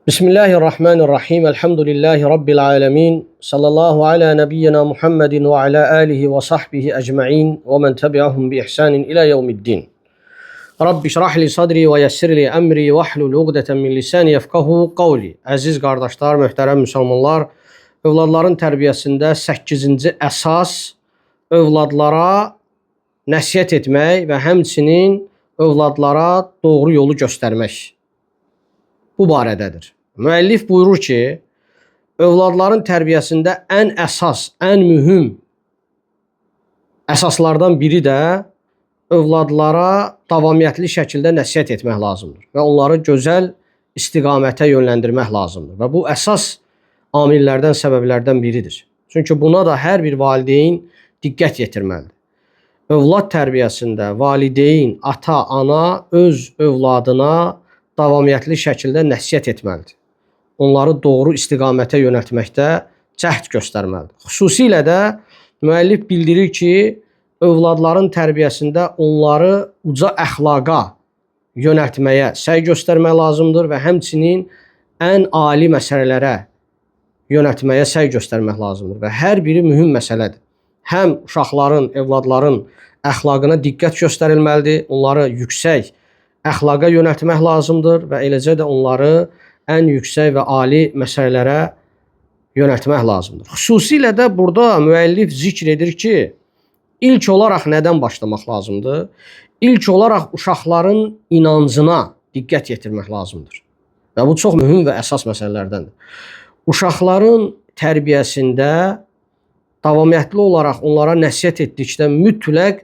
Bismillahirrahmanirrahim. Elhamdülillahi Rabbil alemin. Sallallahu ala nebiyyina Muhammedin ve ala alihi ve sahbihi ecma'in ve men tebi'ahum bi ihsanin ila yevmiddin. Rabbi şrah li sadri ve yessir li emri ve ahlul uqdeten min lisani yefkahu qavli. Əziz qardaşlar, möhtərəm müsəlmanlar, övladların tərbiyəsində 8-ci əsas övladlara nəsihət etmək və həmçinin övladlara doğru yolu göstərmək. Bu barədədir. Müəllif buyurur ki, övladların tərbiyəsində ən əsas, ən mühüm əsaslardan biri də övladlara davamiyyətli şəkildə nəsihət etmək lazımdır və onları gözəl istiqamətə yönləndirmək lazımdır. Və bu əsas amillərdən, səbəblərdən biridir. Çünki buna da hər bir valideyn diqqət yetirməlidir. Övlad tərbiyəsində valideyn, ata, ana öz övladına davamiyyətli şəkildə nəsihət etməlidir. Onları doğru istiqamətə yönəltməkdə cəhd göstərməlidir. Xüsusilə də müəllif bildirir ki, övladların tərbiyəsində onları uca əxlaqa yönəltməyə səy göstərmək lazımdır və həmçinin ən ali məsələlərə yönəltməyə səy göstərmək lazımdır və hər biri mühüm məsələdir. Həm uşaqların, evladların əxlaqına diqqət göstərilməlidir, onları yüksək əxlaqa yönəltmək lazımdır və eləcə də onları ən yüksək və ali məsələlərə yönəltmək lazımdır. Xüsusilə də burada müəllif zikr edir ki, ilk olaraq nədən başlamaq lazımdır? İlk olaraq uşaqların inancına diqqət yetirmək lazımdır. Və bu çox mühüm və əsas məsələlərdəndir. Uşaqların tərbiyəsində davamiyyətli olaraq onlara nəsihət etdikdə mütləq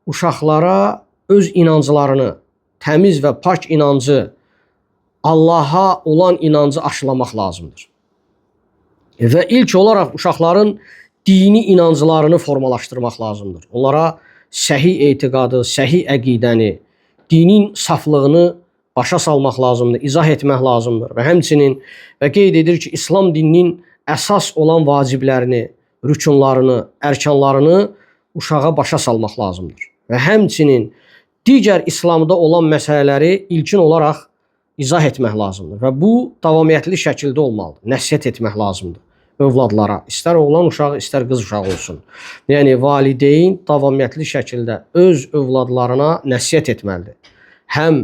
uşaqlara öz inanclarını, təmiz və pak inancı, Allaha olan inancı aşılamaq lazımdır. Və ilk olaraq uşaqların dini inanclarını formalaşdırmaq lazımdır. Onlara səhih etiqadı, səhih əqidəni, dinin saflığını başa salmaq lazımdır, izah etmək lazımdır və həmçinin və qeyd edir ki, İslam dininin əsas olan vaciblərini, rükunlarını, ərkanlarını uşağa başa salmaq lazımdır. Və həmçinin digər İslamda olan məsələləri ilkin olaraq izah etmək lazımdır və bu davamiyyətli şəkildə olmalıdır. Nəsihət etmək lazımdır övladlara. İstər oğlan uşağı, istər qız uşağı olsun. Yəni valideyn davamiyyətli şəkildə öz övladlarına nəsihət etməlidir. Həm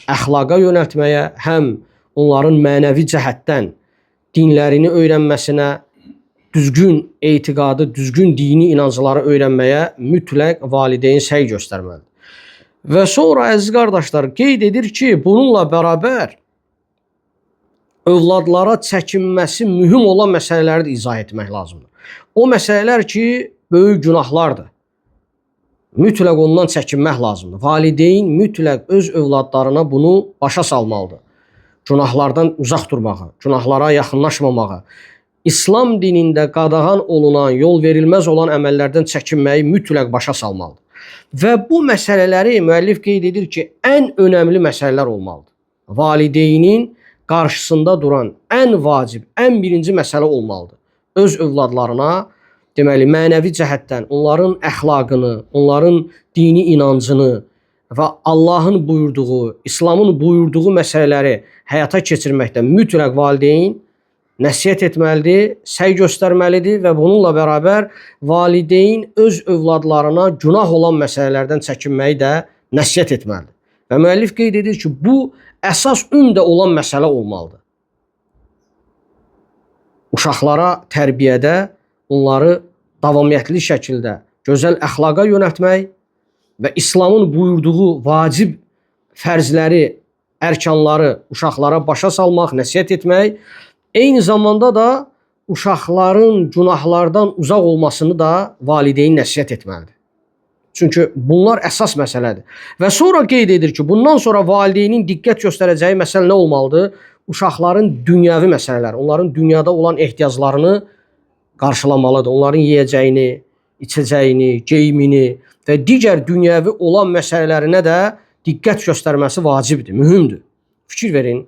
əxlaqa yönəltməyə, həm onların mənəvi cəhətdən dinlərini öyrənməsinə, düzgün etiqadı, düzgün dini inancları öyrənməyə mütləq valideyn səy göstərməlidir. Və sonra əziz qardaşlar qeyd edir ki, bununla bərabər övladlara çəkinməsi mühüm olan məsələləri də izah etmək lazımdır. O məsələlər ki, böyük günahlardır. Mütləq ondan çəkinmək lazımdır. Valideyn mütləq öz övladlarına bunu başa salmalıdır. Günahlardan uzaq durmağı, günahlara yaxınlaşmamağı, İslam dinində qadağan olunan, yol verilməz olan əməllərdən çəkinməyi mütləq başa salmalıdır. Və bu məsələləri müəllif qeyd edir ki, ən önəmli məsələlər olmalıdır. Valideynin qarşısında duran ən vacib, ən birinci məsələ olmalıdır. Öz övladlarına deməli mənəvi cəhətdən onların əxlaqını, onların dini inancını və Allahın buyurduğu, İslamın buyurduğu məsələləri həyata keçirməkdə mütləq valideyn nəsihət etməlidir, səy göstərməlidir və bununla bərabər valideyn öz övladlarına günah olan məsələlərdən çəkinməyi də nəsihət etməlidir. Və müəllif qeyd edir ki, bu əsas ümdə olan məsələ olmalıdır. Uşaqlara tərbiyədə onları davamiyyətli şəkildə gözəl əxlaqa yönəltmək və İslamın buyurduğu vacib fərzləri, ərkanları uşaqlara başa salmaq, nəsihət etmək, eyni zamanda da uşaqların günahlardan uzaq olmasını da valideyn nəsihət etməlidir. Çünki bunlar əsas məsələdir. Və sonra qeyd edir ki, bundan sonra valideynin diqqət göstərəcəyi məsələ nə olmalıdır? Uşaqların dünyəvi məsələləri, onların dünyada olan ehtiyaclarını qarşılamalıdır. Onların yeyəcəyini, içəcəyini, geyimini və digər dünyəvi olan məsələlərinə də diqqət göstərməsi vacibdir, mühümdür. Fikir verin.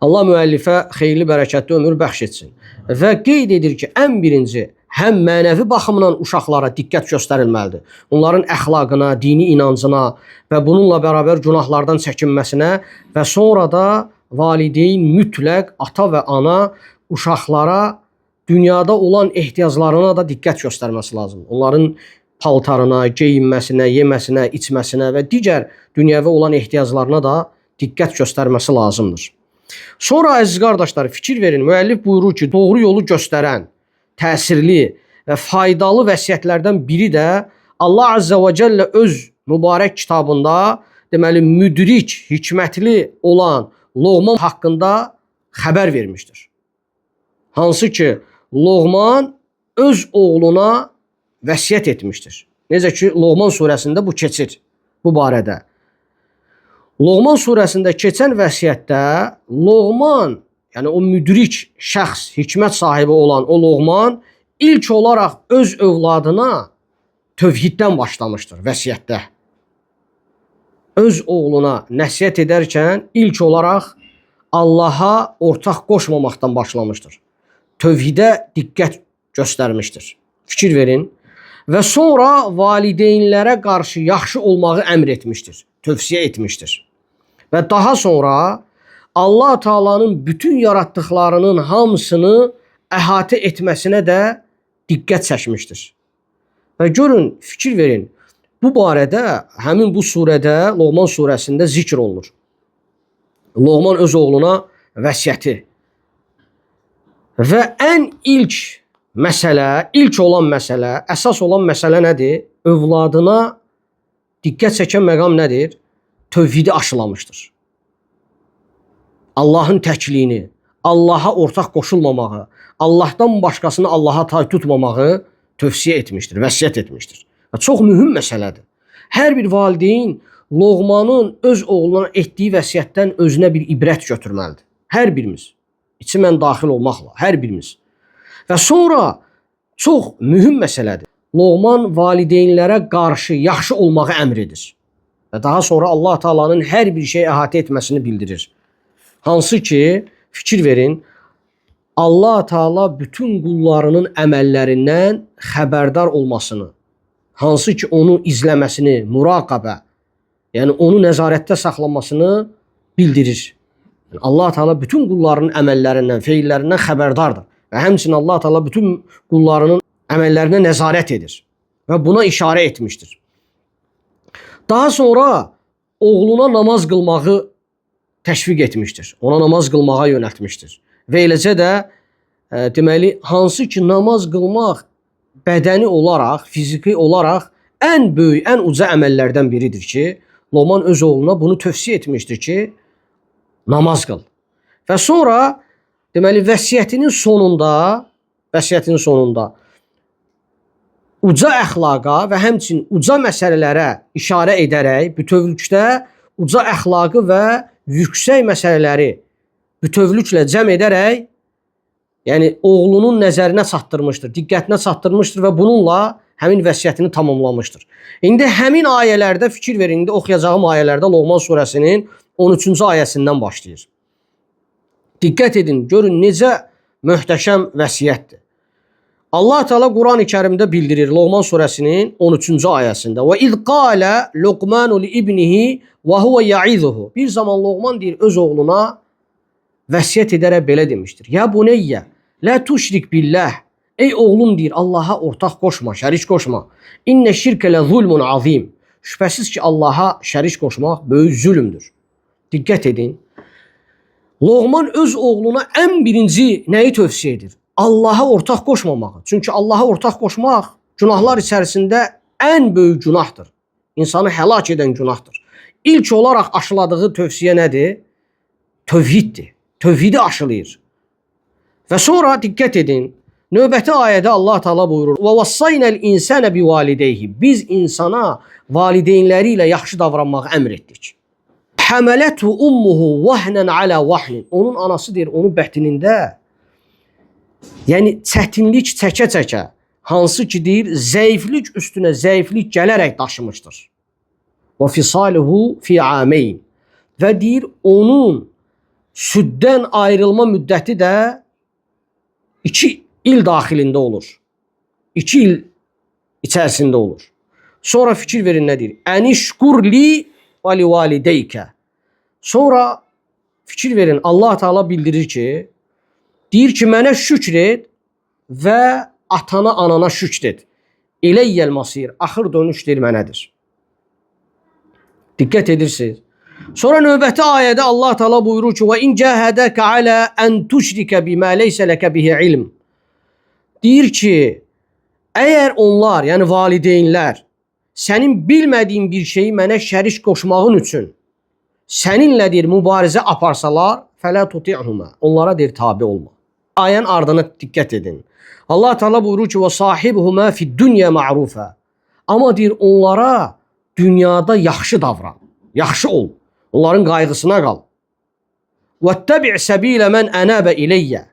Allah müəllifə xeyirli, bərəkətli ömür bəxş etsin. Və qeyd edir ki, ən birinci həm mənəvi baxımdan uşaqlara diqqət göstərilməlidir. Onların əxlaqına, dini inancına və bununla bərabər günahlardan çəkinməsinə və sonra da valideyn mütləq, ata və ana uşaqlara dünyada olan ehtiyaclarına da diqqət göstərməsi lazımdır. Onların paltarına, geyinməsinə, yeməsinə, içməsinə və digər dünyəvi olan ehtiyaclarına da diqqət göstərməsi lazımdır. Sonra əziz qardaşlar, fikir verin, müəllif buyurur ki, doğru yolu göstərən, təsirli və faydalı vəsiyyətlərdən biri də Allah Azze və Cəllə öz mübarək kitabında deməli müdrik, hikmətli olan Loğman haqqında xəbər vermişdir. Hansı ki, Loğman öz oğluna vəsiyyət etmişdir. Necə ki, Loğman surəsində bu keçir, bu barədə. Loğman surəsində keçən vəsiyyətdə Loğman, yəni o müdrik şəxs, hikmət sahibi olan o Loğman ilk olaraq öz övladına tövhiddən başlamışdır vəsiyyətdə. Öz oğluna nəsihət edərkən ilk olaraq Allaha ortaq qoşmamaqdan başlamışdır. Tövhidə diqqət göstərmişdir. Fikir verin. Və sonra valideynlərə qarşı yaxşı olmağı əmr etmişdir, tövsiyə etmişdir. Və daha sonra Allah Taala'nın bütün yaratdıqlarının hamısını əhatə etməsinə də diqqət çəkmişdir. Və görün, fikir verin, bu barədə həmin bu surədə, Loğman surəsində zikr olunur. Loğman öz oğluna vəsiyyəti. Və ən ilk məsələ, ilk olan məsələ, əsas olan məsələ nədir? Övladına diqqət çəkən məqam nədir? Tövhidi aşılamışdır. Allahın təkliyini, Allaha ortaq qoşulmamağı, Allahdan başqasını Allaha tay tutmamağı tövsiyə etmişdir, vəsiyyət etmişdir. Və çox mühüm məsələdir. Hər bir valideyn Loğmanın öz oğluna etdiyi vəsiyyətdən özünə bir ibrət götürməlidir. Hər birimiz, içi mən daxil olmaqla, hər birimiz. Və sonra çox mühüm məsələdir. Loğman valideynlərə qarşı yaxşı olmağı əmr edir. Və daha sonra Allah Taala'nın hər bir şey əhatə etməsini bildirir. Hansı ki, fikir verin, Allah Taala bütün qullarının əməllərindən xəbərdar olmasını, hansı ki onu izləməsini, muraqabə, yəni onu nəzarətdə saxlamasını bildirir. Yəni Allah Taala bütün qullarının əməllərindən, feillərindən xəbərdardır. Və həmçinin Allah Taala bütün qullarının əməllərinə nəzarət edir və buna işarə etmişdir. Daha sonra oğluna namaz qılmağı təşviq etmişdir. Ona namaz qılmağa yönəltmişdir. Və eləcə də deməli hansı ki namaz qılmaq bədəni olaraq, fiziki olaraq ən böyük, ən uca əməllərdən biridir ki, Loğman öz oğluna bunu tövsiyə etmişdir ki, namaz qıl. Və sonra deməli vəsiyyətinin sonunda uca əxlaqa və həmçinin uca məsələlərə işarə edərək bütövlükdə uca əxlaqı və yüksək məsələləri bütövlüklə cəm edərək, yəni oğlunun nəzərinə çatdırmışdır, diqqətinə çatdırmışdır və bununla həmin vəsiyyətini tamamlamışdır. İndi həmin ayələrdə fikir verin, indi oxuyacağım ayələrdə Loğman surəsinin 13-cü ayəsindən başlayır. Diqqət edin, görün necə möhtəşəm vəsiyyətdir. Allah Teala Quran-ı Kərimdə bildirir Loğman surəsinin 13-cü ayəsində. Və iz qala Luqmanu li ibnihi və huve ya'izuhu. Bir zaman Loğman deyir öz oğluna vəsiyyət edərək belə demişdir. Ya buneyyə, la tuşrik billah. Ey oğlum deyir Allaha ortaq qoşma, şərik qoşma. İnne şirkə lə zulmun azim. Şübhəsiz ki Allaha şərik qoşmaq böyük zülmdür. Diqqət edin. Loğman öz oğluna ən birinci nəyi tövsiyə edir? Allaha ortaq qoşmamağı. Çünki Allaha ortaq qoşmaq günahlar içərisində ən böyük günahdır. İnsanı həlak edən günahdır. İlk olaraq aşıladığı tövsiyə nədir? Tövhiddir. Tövhidi aşılayır. Və sonra diqqət edin. Növbəti ayədə Allah Teala buyurur: "Və vassaynal insana bivalideyhi." Biz insana valideynləri ilə yaxşı davranmağı əmr etdik. Həmələtu ummuhu vahnen ala vahnin. Onun anası deyir, onun bətnində, yəni çətinlik çəkə-çəkə, hansı ki deyir, zəiflik üstünə zəiflik gələrək daşımışdır. Və fisaluhu fi ameyn. Və deyir, onun süddən ayrılma müddəti də 2 il daxilində olur. 2 il içərisində olur. Sonra fikir verin nə deyir? Ənişkurli və li valideyke. Sonra Fikir verin, Allah Teala bildirir ki, deyir ki, mənə şükr et və atana, anana şükr et. İləyyəl masir, axır dönüş deyir mənədir. Diqqət edirsiniz. Sonra növbəti ayədə Allah Teala buyurur ki: "Və in cahadaka ala an tushrika bima leysa laka bihi ilm." Deyir ki, əgər onlar, yəni valideynlər sənin bilmədiyin bir şeyi mənə şərik qoşmağın üçün səninlə deyir mübarizə aparsalar, fələ tuti'huma. Onlara deyir tabe olma. Ayənin ardına diqqət edin. Allah Teala buyurur ki: "Və sahibhuma fid-dunya ma'rufa." Amma deyir onlara dünyada yaxşı davran, yaxşı ol. Onların qayğısına qal. "Vəttəbi' səbilə mən ənəbə ileyyə."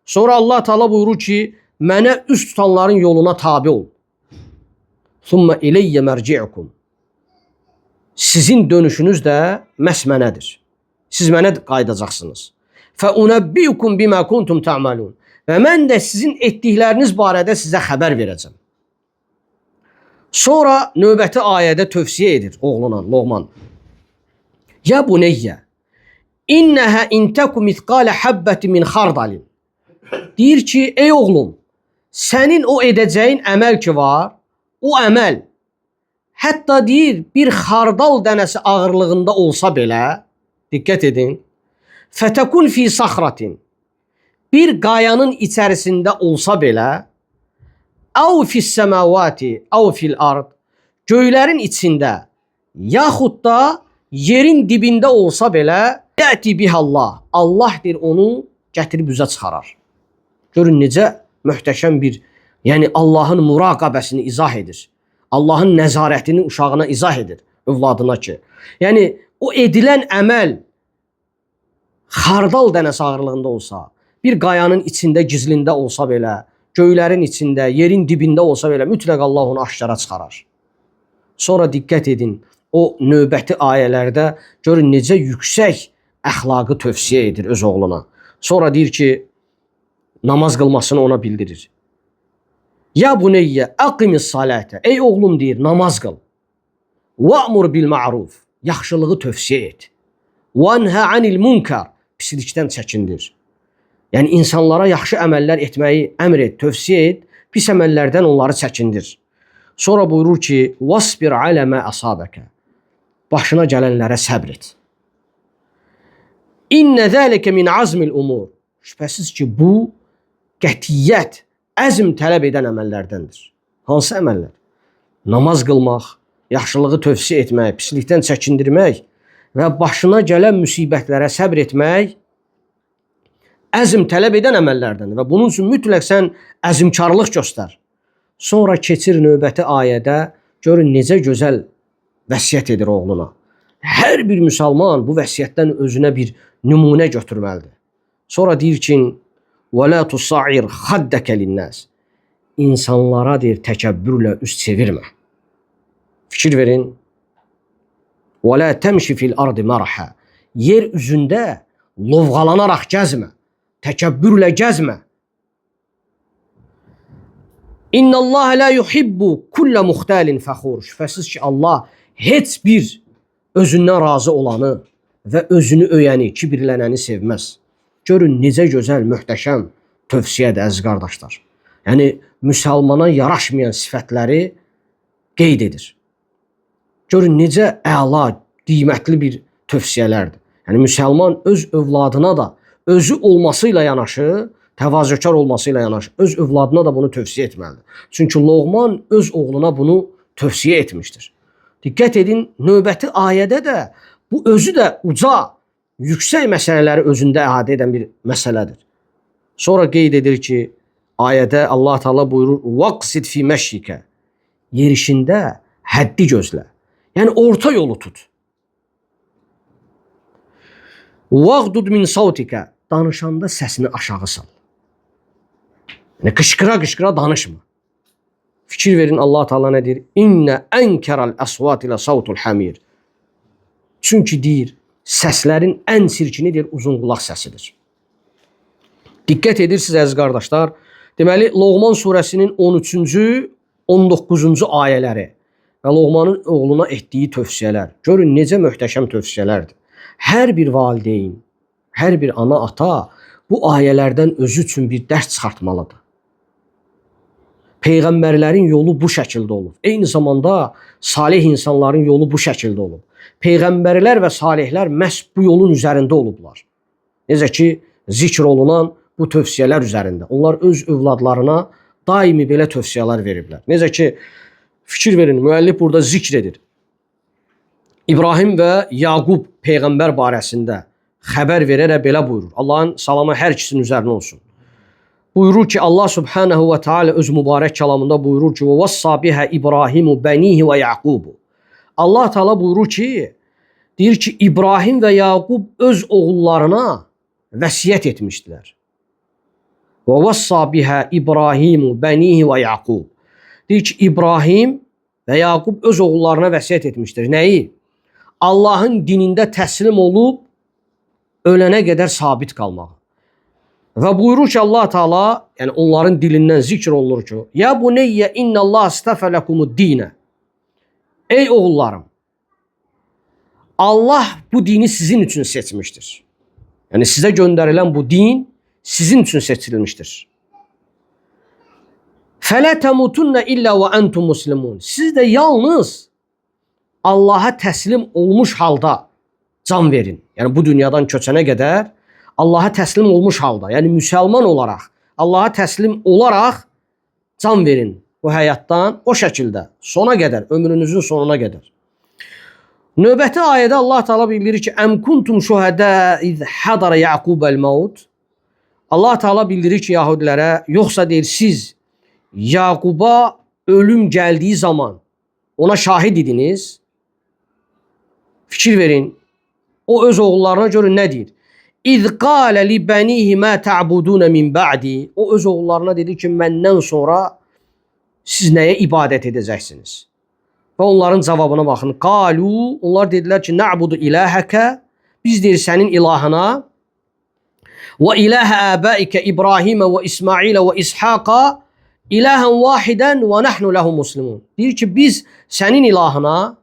Sonra Allah Teala buyurur ki, mənə üst tutanların yoluna tabi ol. "Thumma ileyyə mərci'ukum." Sizin dönüşünüz də məhz mənədir. Siz mənə qayıdacaqsınız. "Fəunəbbiukum bima kuntum ta'malun." Və mən də sizin etdikləriniz barədə sizə xəbər verəcəm. Sonra növbəti ayədə tövsiyə edir oğluna Loğman. Ya buneyyə innəhə in təku mithqalə habbətin min xardalin. Deyir ki, ey oğlum, sənin o edəcəyin əməl ki var, o əməl hətta deyir bir xardal dənəsi ağırlığında olsa belə, diqqət edin, fətəkun fi saxratin, bir qayanın içərisində olsa belə, əv fis səmavati, əv fil ard, göylərin içində, yaxud da yerin dibində olsa belə, yəti bihallah, Allah deyir onu gətirib üzə çıxarar. Görün necə möhtəşəm bir, yəni Allahın muraqabəsini izah edir. Allahın nəzarətini uşağına izah edir, övladına ki. Yəni o edilən əməl xardal dənəsi ağırlığında olsa, bir qayanın içində, gizlində olsa belə, göylərin içində, yerin dibində olsa belə, mütləq Allah onu aşkara çıxarar. Sonra diqqət edin, o növbəti ayələrdə görün necə yüksək əxlaqı tövsiyə edir öz oğluna. Sonra deyir ki, namaz qılmasını ona bildirir. Ya buneyyə aqimis salate. Ey oğlum deyir, namaz qıl. Va'mur bil ma'ruf. Yaxşılığı tövsiyə et. Vanha anil munkar. Pislikdən çəkindir. Yəni insanlara yaxşı əməllər etməyi əmr et, tövsiyə et, pis əməllərdən onları çəkindir. Sonra buyurur ki, vasbir alə mə asabəkə. Başına gələnlərə səbr et. İnnə zəlikə min azmil umur. Şübhəsiz ki, bu qətiyyət, əzm tələb edən əməllərdəndir. Hansı əməllər? Namaz qılmaq, yaxşılığı tövsiyə etmək, pislikdən çəkindirmək və başına gələn müsibətlərə səbr etmək əzm tələb edən əməllərdəndir və bunun üçün mütləq sən əzmkarlıq göstər. Sonra keçir növbəti ayədə, görün necə gözəl vəsiyyət edir oğluna. Hər bir müsəlman bu vəsiyyətdən özünə bir nümunə götürməlidir. Sonra deyir ki, وَلَا تُصَعِرْ خَدَّكَ لِلنَّاسِ. İnsanlara deyir, təkəbbürlə üz çevirmə. Fikir verin. وَلَا تَمْشِ فِي الْأَرْضِ مَرَحًا. Yer üzündə lovğalanaraq gəzmə. Təkəbbürlə gəzmə. İnna Allah la yuhibbu kulle muhtalin fəxur. Şübhəsiz ki, Allah heç bir özündən razı olanı və özünü öyəni, kibirlənəni sevməz. Görün necə gözəl, möhtəşəm tövsiyədir əziz qardaşlar. Yəni müsəlmana yaraşmayan sifətləri qeyd edir. Görün necə əla, qiymətli bir tövsiyələrdir. Yəni müsəlman öz övladına da özü olması ilə yanaşı, təvazökar olması ilə yanaşı öz övladına da bunu tövsiyə etməlidir. Çünki Loğman öz oğluna bunu tövsiyə etmişdir. Diqqət edin, növbəti ayədə də bu özü də uca, yüksək məsələləri özündə əhatə edən bir məsələdir. Sonra qeyd edir ki, ayədə Allah Teala buyurur: "Vaqsid fi məşyikə." Yerişində həddi gözlə. Yəni orta yolu tut. Vaqdud min sautika. Danışanda səsini aşağı sal. Yəni qışqıra-qışqıra danışma. Fikir verin Allah Teala nə deyir? İnnə ənkəral əsvat ilə sautul hamir. Çünki deyir, səslərin ən çirkini deyir uzun qulaq səsidir. Diqqət edirsiniz əziz qardaşlar. Deməli Loğman surəsinin 13-cü, 19-cu ayələri və Loğmanın oğluna etdiyi tövsiyələr. Görün necə möhtəşəm tövsiyələrdir. Hər bir valideyn Hər bir ana, ata bu ayələrdən özü üçün bir dərs çıxartmalıdır. Peyğəmbərlərin yolu bu şəkildə olub. Eyni zamanda salih insanların yolu bu şəkildə olub. Peyğəmbərlər və salihlər məhz bu yolun üzərində olublar. Necə ki, zikr olunan bu tövsiyələr üzərində. Onlar öz övladlarına daimi belə tövsiyələr veriblər. Necə ki, fikir verin, müəllif burada zikr edir. İbrahim və Yaqub peyğəmbər barəsində xəbər verərək belə buyurur. Allahın salamı hər ikisinin üzərinə olsun. Buyurur ki, Allah Subhanahu və Teala öz mübarək kəlamında buyurur ki: "Və vassa biha İbrahimu bənihi və Yaqubu." Allah Teala buyurur ki, deyir ki, İbrahim və Yaqub öz oğullarına vəsiyyət etmişdilər. Və vassa biha İbrahimu bənihi və Yaqub. Deyir ki, İbrahim və Yaqub öz oğullarına vəsiyyət etmişdir. Nəyi? Allahın dinində təslim olub ölənə qədər sabit qalmağı. Və buyurur ki, Allah Teala, yəni onların dilindən zikr olunur ki, ya buneyyə innəllah istəfələkumud dinə. Ey oğullarım, Allah bu dini sizin üçün seçmişdir. Yəni sizə göndərilən bu din sizin üçün seçilmişdir. Fələ təmutunna illə və entum muslimun. Siz də yalnız Allaha təslim olmuş halda can verin. Yəni bu dünyadan köçənə qədər Allaha təslim olmuş halda, yəni müsəlman olaraq, Allaha təslim olaraq can verin bu həyatdan o şəkildə sona qədər, ömrünüzün sonuna qədər. Növbəti ayədə Allah Teala bildirir ki, "Əm kuntum şuhada iz hadara Yaqubel maut." Allah Teala bildirir ki, yahudilərə, yoxsa deyir siz Yaquba ölüm gəldiyi zaman ona şahid idiniz? Fikir verin. O öz oğullarına görə nə deyir? İz qâle li benihi mâ ta'budûne min ba'di. O öz oğullarına dedi ki, məndən sonra siz nəyə ibadət edəcəksiniz? Və onların cavabına baxın. Qalu, onlar dedilər ki, na'budu ilahəkə. Biz deyir sənin ilahına və ilahə əbəikə İbrahimə və İsmailə və İshaqa ilahən vahidən və nahnu lehu muslimun. Deyir ki, biz sənin ilahına,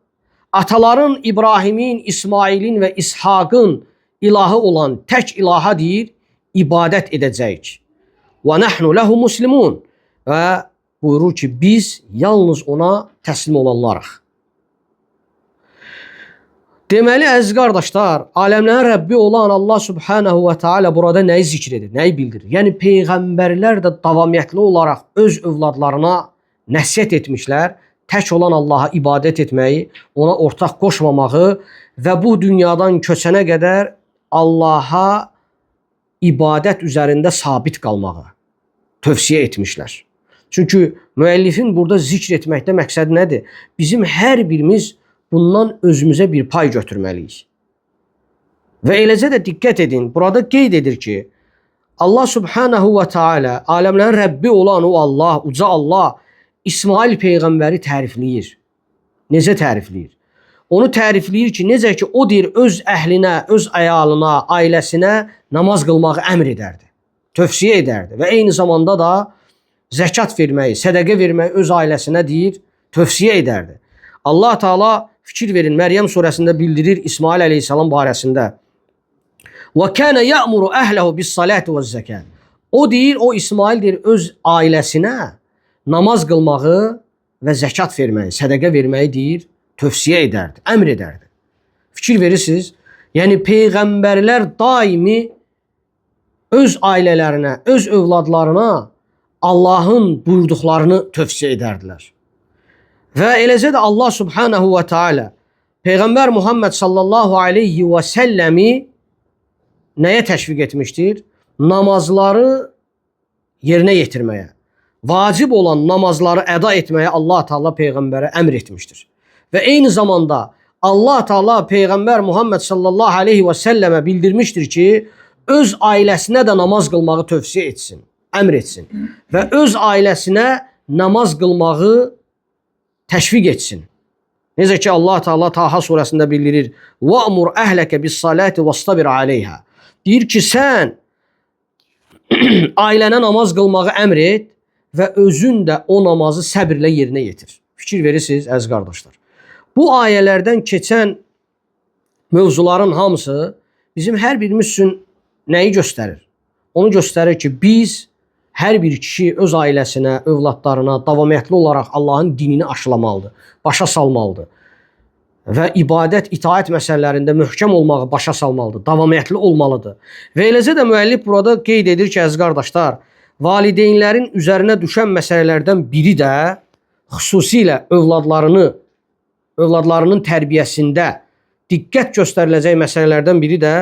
ataların İbrahimin, İsmailin və İshaqın ilahı olan tək ilaha deyir, ibadət edəcəyik. Və nahnu lehu muslimun. Və buyurur ki, biz yalnız ona təslim olanlarıq. Deməli, əziz qardaşlar, aləmlərin Rəbbi olan Allah Subhanahu və Teala burada nəyi zikr edir, nəyi bildirir? Yəni, peyğəmbərlər də davamiyyətli olaraq öz övladlarına nəsihət etmişlər, tək olan Allaha ibadət etməyi, ona ortaq qoşmamağı və bu dünyadan köçənə qədər Allaha ibadət üzərində sabit qalmağı tövsiyə etmişlər. Çünki müəllifin burada zikr etməkdə məqsədi nədir? Bizim hər birimiz bundan özümüzə bir pay götürməliyik. Və eləcə də diqqət edin, burada qeyd edir ki, Allah Subhanahu və Teala, aləmlərin Rəbbi olan o Allah, uca Allah, İsmail peyğəmbəri tərifləyir. Necə tərifləyir? Onu tərifləyir ki, necə ki o deyir öz əhlinə, öz əyalına, ailəsinə namaz qılmağı əmr edərdi, tövsiyə edərdi və eyni zamanda da zəkat verməyi, sədəqə verməyi öz ailəsinə deyir, tövsiyə edərdi. Allah Teala fikir verin, Məryəm surəsində bildirir İsmail əleyhissalam barəsində. Və kana ya'muru əhləhu bis-salati vəz-zəkat. O deyir, o İsmail deyir öz ailəsinə namaz qılmağı və zəkat verməyi, sədəqə verməyi deyir, tövsiyə edərdi, əmr edərdi. Fikir verirsiniz? Yəni peyğəmbərlər daimi öz ailələrinə, öz övladlarına Allahın buyurduqlarını tövsiyə edərdilər. Və eləcə də Allah Subhanahu və Teala Peyğəmbər Muhammed sallallahu aleyhi və səlləmi nəyə təşviq etmişdir? Namazları yerinə yetirməyə. Vacib olan namazları əda etməyə Allah Teala peyğəmbərə əmr etmişdir. Və eyni zamanda Allah Teala peyğəmbər Muhammed sallallahu aleyhi və səlləmə bildirmişdir ki, öz ailəsinə də namaz qılmağı tövsiyə etsin, əmr etsin və öz ailəsinə namaz qılmağı təşviq etsin. Necə ki Allah Teala Taha surəsində bildirir: "Va'mur əhləkə bis-salati vastabir aleyha." Deyir ki, sən ailənə namaz qılmağı əmr et və özün də o namazı səbirlə yerinə yetir. Fikir verirsiniz, əziz qardaşlar. Bu ayələrdən keçən mövzuların hamısı bizim hər birimiz üçün nəyi göstərir? Onu göstərir ki, biz hər bir kişi öz ailəsinə, övladlarına davamiyyətli olaraq Allahın dinini aşılamalıdır, başa salmalıdır və ibadət, itaət məsələlərində möhkəm olmağı başa salmalıdır, davamiyyətli olmalıdır. Və eləcə də müəllif burada qeyd edir ki, əziz qardaşlar, valideynlərin üzərinə düşən məsələlərdən biri də xüsusilə övladlarının tərbiyəsində diqqət göstəriləcək məsələlərdən biri də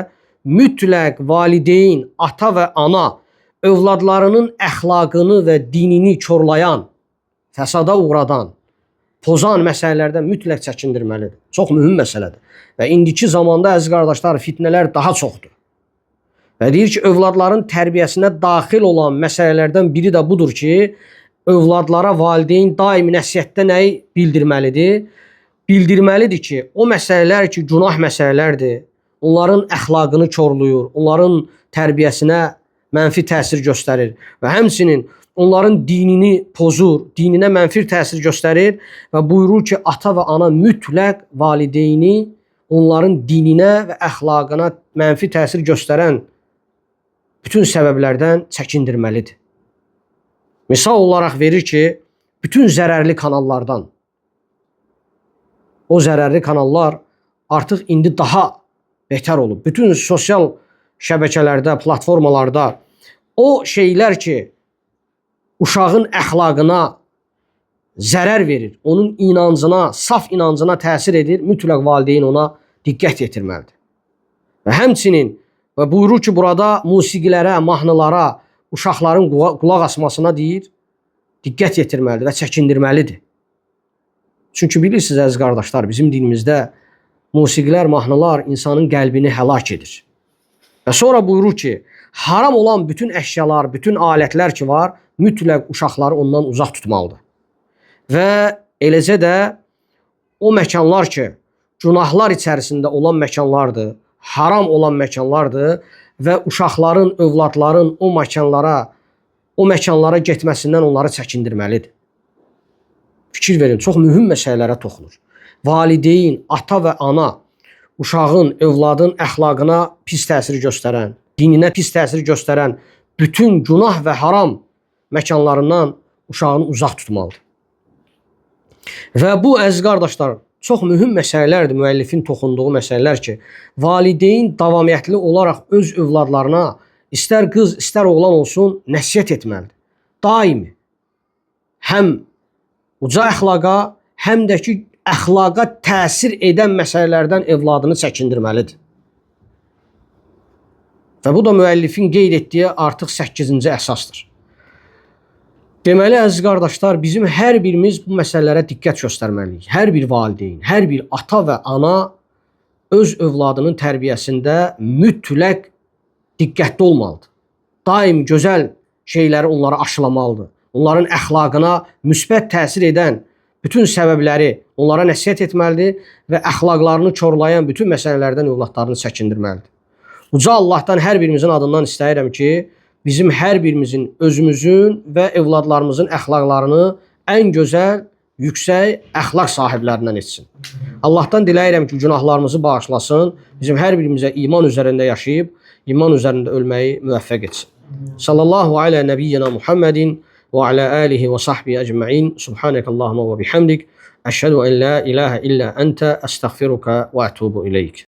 mütləq valideyn, ata və ana övladlarının əxlaqını və dinini korlayan, fəsada uğradan, pozan məsələlərdən mütləq çəkindirməlidir. Çox mühüm məsələdir. Və indiki zamanda əziz qardaşlar, fitnələr daha çoxdur. Və deyir ki, övladların tərbiyəsinə daxil olan məsələlərdən biri də budur ki, övladlara valideyn daim nəsihətdə nəyi bildirməlidir? Bildirməlidir ki, o məsələlər ki, günah məsələlərdir, onların əxlaqını korlayır, onların tərbiyəsinə mənfi təsir göstərir və həmçinin onların dinini pozur, dininə mənfi təsir göstərir və buyurur ki, ata və ana mütləq valideyni onların dininə və əxlaqına mənfi təsir göstərən bütün səbəblərdən çəkindirməlidir. Misal olaraq verir ki, bütün zərərli kanallardan, o zərərli kanallar artıq indi daha betər olub. Bütün sosial şəbəkələrdə, platformalarda o şeylər ki, uşağın əxlaqına zərər verir, onun inancına, saf inancına təsir edir, mütləq valideyn ona diqqət yetirməlidir. Və həmçinin və buyurur ki, burada musiqilərə, mahnılara, uşaqların qulaq asmasına deyir, diqqət yetirməlidir və çəkindirməlidir. Çünki bilirsiniz əziz qardaşlar, bizim dinimizdə musiqilər, mahnılar insanın qəlbini həlak edir. Və sonra buyurur ki, haram olan bütün əşyalar, bütün alətlər ki var, mütləq uşaqları ondan uzaq tutmalıdır. Və eləcə də o məkanlar ki, günahlar içərisində olan məkanlardır, haram olan məkanlardır və uşaqların, övladların o məkanlara getməsindən onları çəkindirməlidir. Fikir verin, çox mühüm məsələlərə toxunur. Valideyn, ata və ana uşağın, övladın əxlaqına pis təsir göstərən, dininə pis təsir göstərən bütün günah və haram məkanlarından uşağını uzaq tutmalıdır. Və bu, əziz qardaşlar, çox mühüm məsələlərdir, müəllifin toxunduğu məsələlər ki, valideyn davamiyyətli olaraq öz övladlarına, istər qız, istər oğlan olsun, nəsihət etməlidir. Daimi. Həm uca əxlaqa, həm də ki, əxlaqa təsir edən məsələlərdən evladını çəkindirməlidir. Və bu da müəllifin qeyd etdiyi artıq 8-ci əsasdır. Deməli, əziz qardaşlar, bizim hər birimiz bu məsələlərə diqqət göstərməliyik. Hər bir valideyn, hər bir ata və ana öz övladının tərbiyəsində mütləq diqqətli olmalıdır. Daim gözəl şeyləri onlara aşılamalıdır. Onların əxlaqına müsbət təsir edən bütün səbəbləri onlara nəsihət etməlidir və əxlaqlarını korlayan bütün məsələlərdən övladlarını çəkindirməlidir. Uca Allahdan hər birimizin adından istəyirəm ki, bizim hər birimizin, özümüzün və evladlarımızın əxlaqlarını ən gözəl, yüksək əxlaq sahiblərindən etsin. Allahdan diləyirəm ki, günahlarımızı bağışlasın, bizim hər birimizə iman üzərində yaşayıb, iman üzərində ölməyi müvəffəq etsin. Sallallahu alə nəbiyyina Muhammedin və alə alihi və sahbihi ecmain. Subhanəkallahumma və bihamdik. Əşhədu en la ilahə illə əntə, əstəğfiruka və ətubu ileyk.